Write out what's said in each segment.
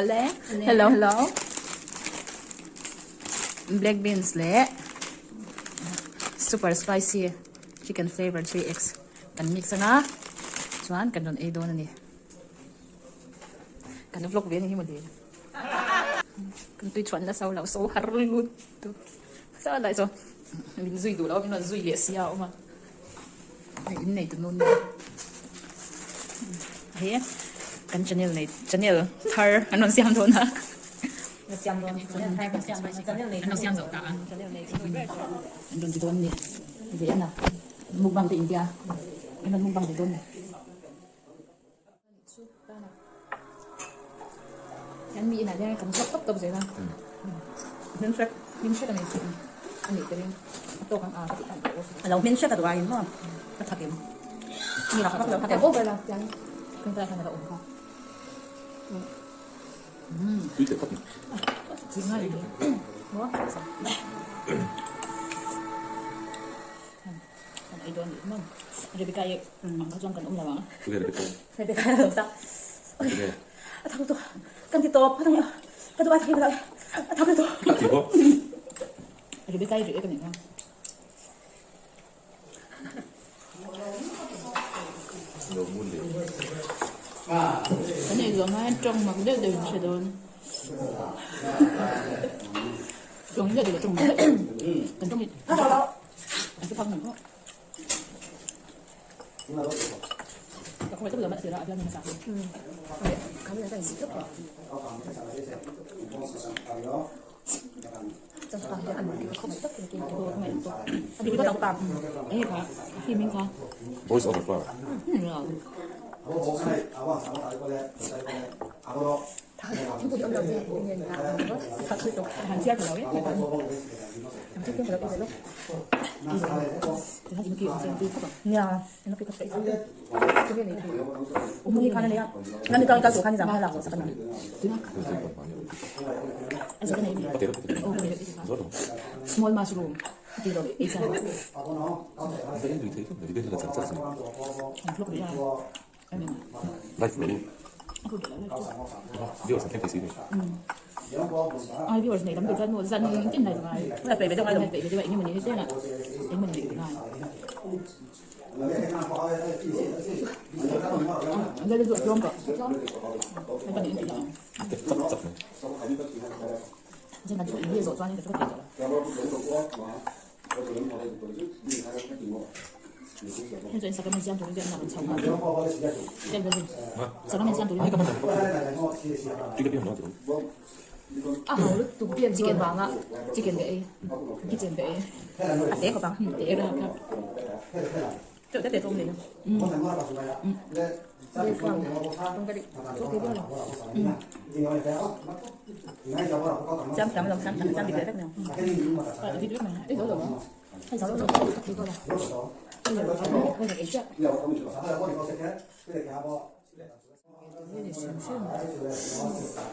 Ale hello hello black beans leh super spicy chicken flavor 3x kan mix anga chuan kan rawn ei dawn a ni kan vlog ve a ni hi mawle kan tui chhuan nasa lo so har lut tuk sa lai saw min zui duh lo a min rawn zui leh sia a awm a hei in nei tu nun he kan channel nei channel thar an rawn siam dawn a siam dawn channel thar kan siam dawn channel nei an rawn siam zo ta a an rawn ti dawn ni ve ana mukbang te intia an rawn mukbang ve dawn ni Kan mi inah hian kan vlog tawp tawp zel a. Hming hrek hming hrek a nei tih a nih ka ring. A tawk ang a ka tih khan A lo hming hrek a duh aiin maw ka thakim. Mi rak vak lo kha over la tiang kan tah khan a lo awm kha. Tui teh khawp mai. Tui ngai ni. Maw? Kan ei dawn nih maw? Rebecca i ang kha chuan kan awm lo ang. Tunge Rebecca? Rebecca a lo sa. Tunge? A thak lutuk. Kan ti tawp. A thak ka duh ai thak lutuk. A thak lutuk. A ti bawk. Rebecca i react a nih kha. Lo mun leh. Kan ei zawh hma hian tawng mak deuh deuh in hre dawn. Tawng deuh deuh tawng mak deuh. Kan tawng hi. Voice over flower. Small mushroom Ai viewers nei tam tur chuan maw zan tin lai ngai la pe ve deuh ngai lo pe ve deuh a engemaw ni hei tena engemaw ni leh ngai la le tlawm tawh hei kan in tih ang zan kan chu in hi zawh chuan in ka chu ka thei tawh Heng chuan sacrament siam turin biakna kan chho nghal sacrament siam turin a hau lutuk chicken vanga chicken ka ei kitchen ka ei a te khawp ang te ra kha te te te ni Siam thiam lo siam thiam siam dik leh vek dik vek mai ei zo lo ei zo lo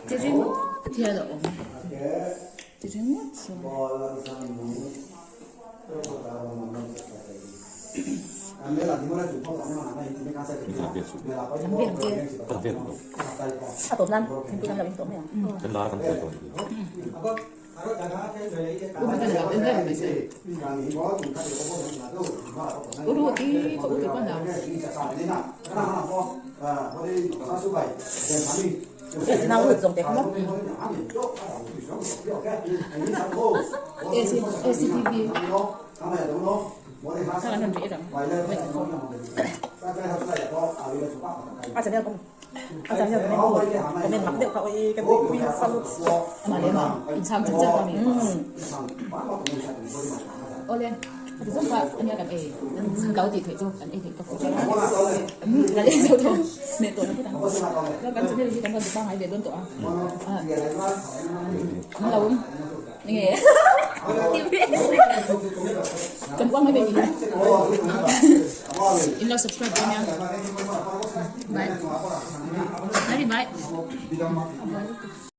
Ti ringawt hian a awm ti ringawt chuan Awle a zawng kha ania kan ei lo tih theih chu kan ei theih tawk kan ei zo tawh meh tawh na phawt ang kan channel hi kan rawn ti pangngai ve dawn tawh a an lo enge kan uang mai ve ni in lo subscribe dawn nia bye bye bye.